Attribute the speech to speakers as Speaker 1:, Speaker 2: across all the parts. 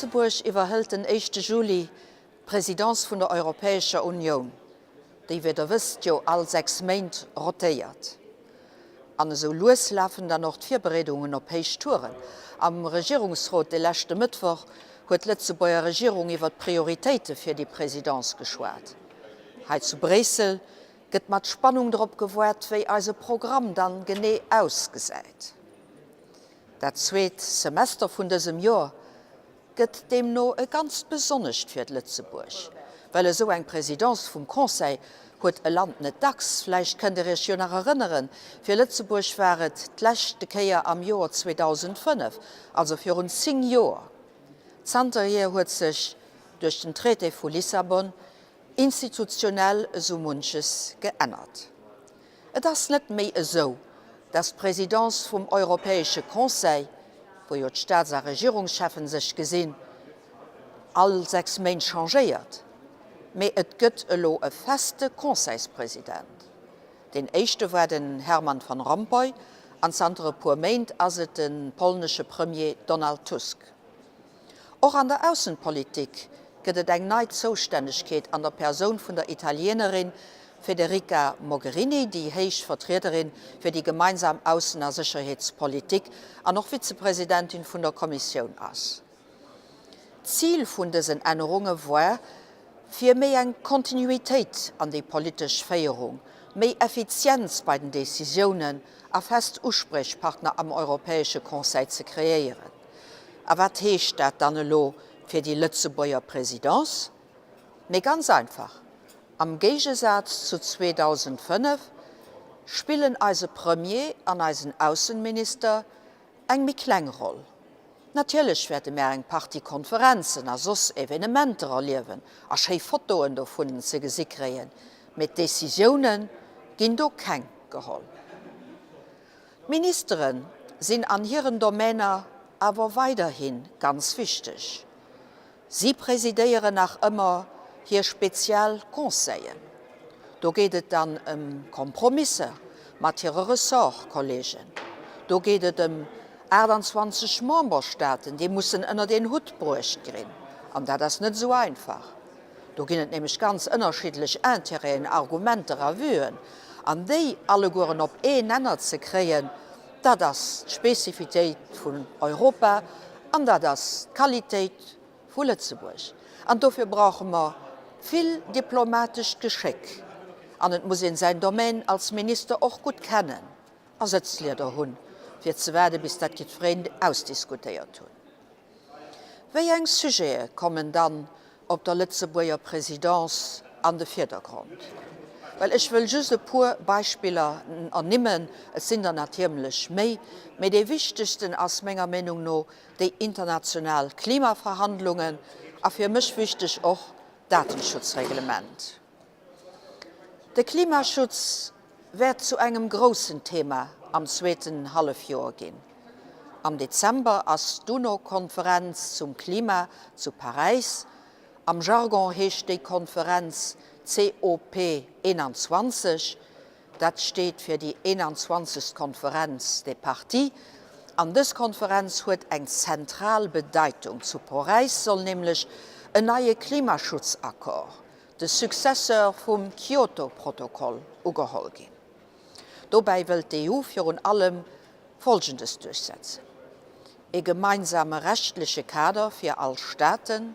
Speaker 1: Lëtzebuerg iwwerhëlt den éischte Juli d'Presidence vun der Europäescher Unioun, déi, wéi Der wësst, jo all 6 Méint rotéiert. An esou lues lafen dann och d'Virbereedungen op héich Touren. Am Regierungsrot de leschte Mëttwoch huet d'Lëtzebuerger Regierung iwwer d'Prioritéite fir déi Presidence geschwat. Hei zu Bréissel gëtt mat Spannung drop gewaart, wéi eise Programm dann genee ausgesäit. Dat zweet Semester vun dësem Joer gëtt deemno e ganzt besonnescht fir d'Lëtzebuerg, well esou eng Présidence vum Conseil huet e Land net dacks. Vläicht kënnt Der Iech jo nach erënneren, fir Lëtzebuerg war et d'leschte Kéier am Joer 2005, also virun 10 Joer. Zanterhier huet sech duerch den Traité vu Lissabon institutionell esou munches geännert. Et ass net méi esou, dass d'Présidence vum Europäesche Conseil, wou jo d'Staats a Regierungscheffen sech gesinn, all 6 Méint changéiert, mee et gëtt elo e feste Conseilspresident. Deen éischte war den Herman Van Rompuy an zanter e puer Méint ass et de polnesche Premier Donald Tusk. Och an der Aussenpolitik gëtt et eng nei Zoustännegkeet an der Persoun vun der Italienerin Federica Mogherini, déi héich Vertriederin fir déi gemeinsam Aussen a Sécherheetspolitik an och Vizepresidentin vun der Kommissioun ass. D'Zil vun dësen Ännerunge war, fir méi eng Kontinuitéit an déi politesch Féierung, méi Effizienz bei den Decisiounen a fest Uspriechpartner am Europäesche Conseil ze kreéieren. A wat heescht dat dann elo fir déi Lëtzebuerger Présidence? Mee ganz einfach, Am Géigesaz zu 2005 spillen eise Premier an eisen Aussenminister eng méi kleng Roll. Natierlech wäerte mär eng Partie Konferenzen a soss Evenementer erliewen a schéi Fotoen dovun ze gesi kréien, mee d'Decisioune ginn do keng geholl. D'Ministere sinn an hiren Domainer awer weiderhi ganz wichteg. Si presidéieren nach ëmmer hir speziell Conseillen. Do geet et dann ëm Kompromisser mat hire Ressortkollegen. Do geet et ëm 28 Memberstaaten, déi mussen ënnert een Hutt bruecht grinn. An dat ass net esou einfach. Do ginn et nämlech ganz ënnerschiddlech Intérêten, Argumenter a Vuen. An déi allegueren op een Nenner ze kréien, dat ass d'Spezifitéit vun Europa an dat ass d'Qualitéit vu Lëtzebuerg. An dofir brauche mer vill diplomatescht Geschéck. An et muss een säin Domaine als Minister och gutt kennen a Sëtzlieder hunn, fir ze waarde bis dat jiddwereen ausdiskutéiert hunn. Wéi eng Sujete kommen dann op der Lëtzebuerger Présidence an de Virdergrond? Well ech wëll just e puer Beispiller ernimmen, et sinn der natiermlech méi, mee dee wichtegsten ass menger Meenung no déi international Klimaverhandlungen a fir mech wichteg och d'Datenschutzreglement. De Klimaschutz wäert zu engem groussen Thema am zweeten Hallefjoer ginn. Am Dezember ass d'UNO-Konferenz zum Klima zu Paräis. Am Jargon heescht déi Konferenz COP 21. Dat steet fir déi 21. Konferenz des Parties. An dës Konferenz huet eng zentral Bedeitung. Zu Poräis soll nämlech en neie Klimaschutzaccord, de Successeur vum Kyoto-Protokoll, ugeholl ginn. Dobäi wëllt d'EU virun allem Folgendes duerchsetzen, ee gemeinsame rechtleche Kader fir all Staaten,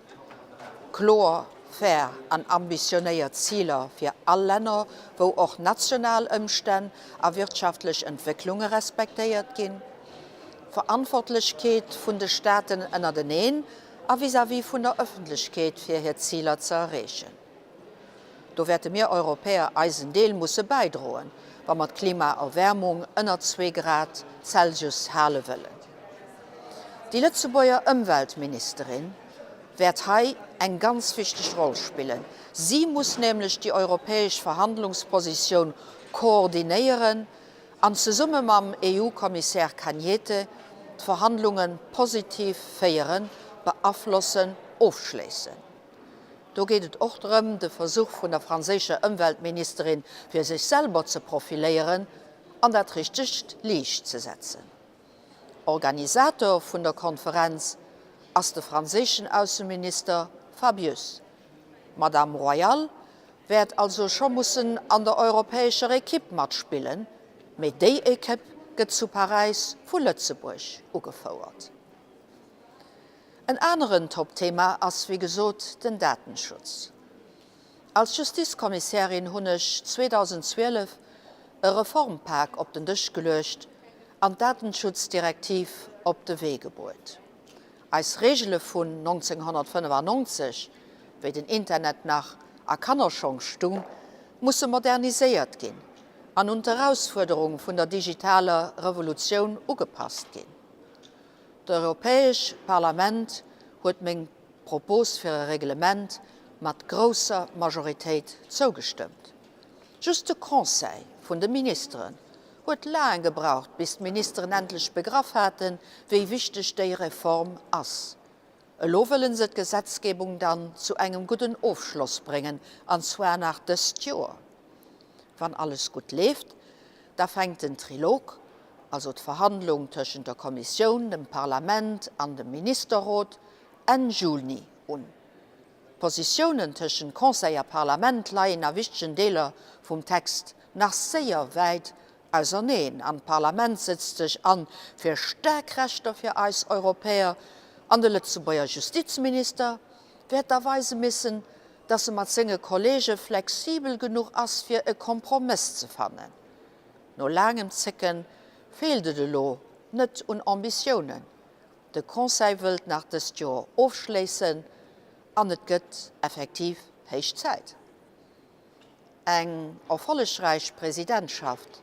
Speaker 1: kloer, fair an ambitionéiert Ziler fir all Länner, wou och national Ëmstänn a wirtschaftlech Entwécklunge respektéiert ginn, Verantwortlechkeet vun de Staaten ënnerteneen a vis-à-vis vun der Ëffentlechkeet fir hir Ziler ze erreechen. Do wäerte mir Europäer eisen Deel musse bäidroen, wa mer d'Klimaerwärmung ënner zwee Grad Celsius hale wëllen. Déi Lëtzebuerger Ëmweltministerin wäert hei eng ganz wichteg Roll spillen. Si muss nämlech déi europäesch Verhandlungspositioun koordinéieren an zesumme mam EU-Kommissär Cañete d'Verhandlunge positiv féieren, beaflossen, ofschléissen. Do geet et och drëm, de Versuch vun der franséischer Ëmweltministerin, fir sech selber ze profiléieren, an dat richtegt Liicht ze setzen. Organisator vun der Konferenz. ass de franséischen Ausseminister Fabius. D'Madame Royal wäert also scho mussen an der europäescher Ekipp matspillen, mee déi Ekipp gëtt zu Paräis vu Lëtzebuerg ugefouert. En aneren Topthema ass wéi gesot den Datenschutz. Als Justizkommissärin hunn ech 2012 e Reformpak op den Dësch geluecht an d'Datenschutzdirektiv op de Wee gebruet. Eis Reegele vun 1995, wéi den Internet nach a Kannerschong stung, musse moderniséiert ginn an un d'Erausfuerderung vun der digitaler Revolutioun ugepasst ginn. D'Europäesch Parlament huet meng Propos fir e Reglement mat grousser Majoritéit zougestëmmt. Just de Conseil vun de Ministeren huet laang gebraucht, bis d'Ministeren endlech begraff haten, wéi wichteg déi Reform ass. Elo wëlle se d'Gesetzgebung dann zu engem gudden Ofschloss bréngen, an zwar nach dëst Joer. Wann alles gutt leeft, da fänkt den Trilog, also d'Verhandlung tëschent der Kommissioun, dem Parlament an dem Ministerrot, Enn Juni un. D'Positiounen tëschent Conseil a Parlament leien a wichtegen Deeler vum Text nach séier wäit auserneen an d'Parlament sëtzt sech an fir staark Rechter fir eis Europäer an de Lëtzebuerger Justizminister wäert da weise missen, dass e mat senge Kollege flexibel genuch ass fir e Kompromëss ze fannen. No laangem Zécken feelt et elo net un Ambitiounen. De Conseil wëllt nach dëst Joer ofschléissen an et gëtt effektiv héich Zäit. Eng erfollegräich Presidentschaft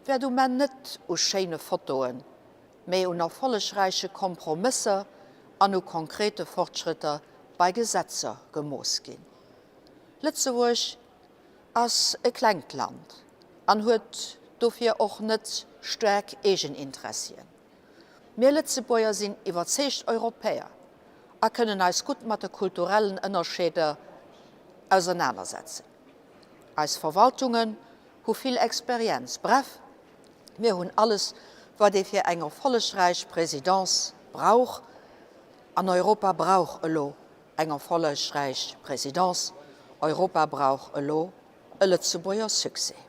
Speaker 1: wäert um Enn net u schéine Fotoen, mee un erfollegräiche Kompromësser an u konkrete Fortschrëtter bei Gesetzer gemooss ginn. Lëtzebuerg ass e klengt Land an huet dofir och net staark Eegeninteressien. Mir Lëtzebuerger sinn iwwerzeegt Europäer a kënnen eis gutt mat de kulturellen Ënnerscheeder ausernanersetzen. Eis Verwaltungen hu vill Experienz. Bref, mir hunn alles, wat ee fir eng erfollegräich Présidence brauch. An Europa brauch elo eng erfollegräich Présidence. Europa brauch elo e Lëtzebuerger Succès.